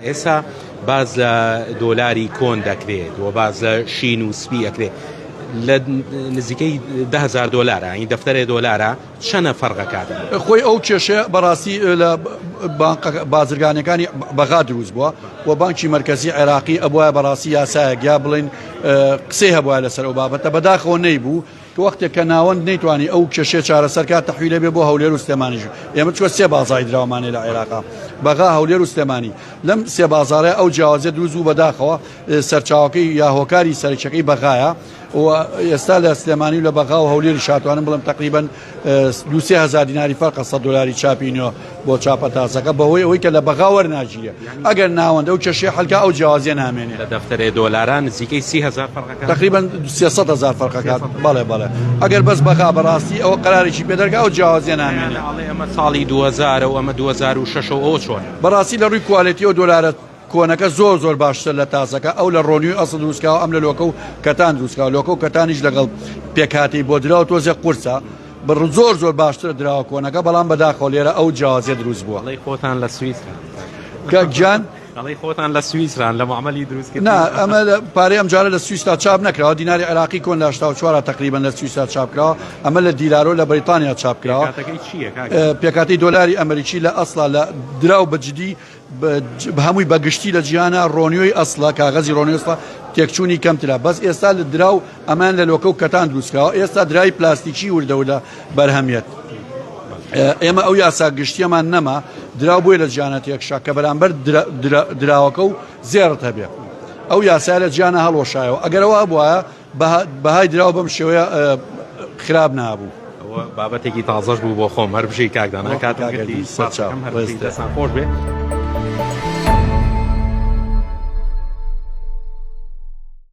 ئێستا باس لە دۆلاری کۆن دەکرێت و باس لە شین و سپی ئەکرێت لە نزیکەی 10هزار دۆلارە ینی دەفتەرێ دۆلارە چەنە فەرقەکات؟ خۆی ئەو کێشەیە بەڕاستی لە بازرگانەکانی بەغا دروست بووە و بانکی مەرکەزی عێراقی ئەبوایە بەڕاستی یاسایەک یا بڵین قسەی هەبووە لەسەر ئەو بابەتە بەداخەوە نەیبوو کە وەختێک کە ناوەند نەیتوانی ئەو کێشەیە چارەسەر کات تەحویلە بێ بۆ هەولێر و سلێمانیش ئێمە چوە سێ بازاڕی دراومان هەیە لە عێراقا بەغا هەولێر و سلێمانی لەم سێ بازاڕە ئەو جیاوازیە دروست بوو بەداخەوە سەرچاوەکەی یا هۆکاری سەرەکیەکەی بەغایە و ئێستا لە سلێمانی و لە بەغا و هەولێری شاتوانم بڵێم تقریبا دوسێ هزار دیناری فەرقە 100 دلاری چاپی نوێ بۆ چاپە تازەکە بەهۆی ئەوەی کە لە بەغا وەرناگیرێ ئەگەر ناوەند ئەو کێشەیە حەلکا ئەو جیاوازیە نامێنێ. لە دەفتەرێ دۆلارا نزیکەی 30 هەزار فەرقەکات. تقریبا 300 هەزار فەرقەکات بەڵێ بەڵێ ئەگەر بەس بەغا بەڕاستی ئەوە قەرارێکی پێ دەرکا ئەو جیاوازیە نامێنێ. ئەڵێ ئەمە ساڵی 2000 و ئەمە 2006 و ئەوە چۆنە؟ بەڕاستی لە ڕووی کوالێتیەوە دۆلارە کۆنەکە زۆر زۆر باشترە لە تازەکە ئەو لە ڕۆنیوی ئەسڵ دروستکراوە ئەم لە لۆکە و کەتان دروستکراوە لۆکە و کەتانیش لەگەڵ پێکهاتەی بۆ دراو تۆزێک قورسە بڕ زۆر زۆر باشترە دراوە کۆنەکە بەڵام بەداخەوە لێرە ئەو جیاوازیە دروست بووە. ئەڵێی خۆتان لە سویسران. کاک گیان. ئەڵێی خۆتان لە سویسران لە معمەلی دروست کردن. نا ئەمە پارەی ئەم جارە لە سویسرا چاپ نەکراوە دیناری عێراقی کۆن لە 84 تقریبا لە سویسرا چاپ کراوە ئەمە لە دیلارۆ لە بەریتانیا چاپ کراوە. پێکهاتەکەی چییە کاک؟ پێکهاتەی دۆلاری ئەمریکی لە ئەسڵا لە دراو بە جدی هەمووی بە گشتی لە جیهانا ڕۆنیۆی ئەسڵە کاغەزی ڕۆنیۆی ئەسڵە تێکچوونی کەمترە بەس ئێستا لە دراو ئەمان لە لۆکە و کەتان دروستکراوە ئێستا دراوی پلاستیکی وردە وردە بەرهەمیەت ئێمە ئەو یاسا گشتیەمان نەما دراو بۆیە لە جیهانە تێکشا کە بەرامبەر دراوەکە و زێڕت هەبێ ئەو یاسا لە جیهانە هەڵوەشایەوە ئەگەرەوە هەبوایە بەهای دراو بەم شێوەیە خراپ نابوو. ئەوە بابەتێکی تازەش بوو بۆ خۆم هەر بژی کاک دانا کاتم گرتی سەرچاو هەر بژی دەستان خۆش بێ.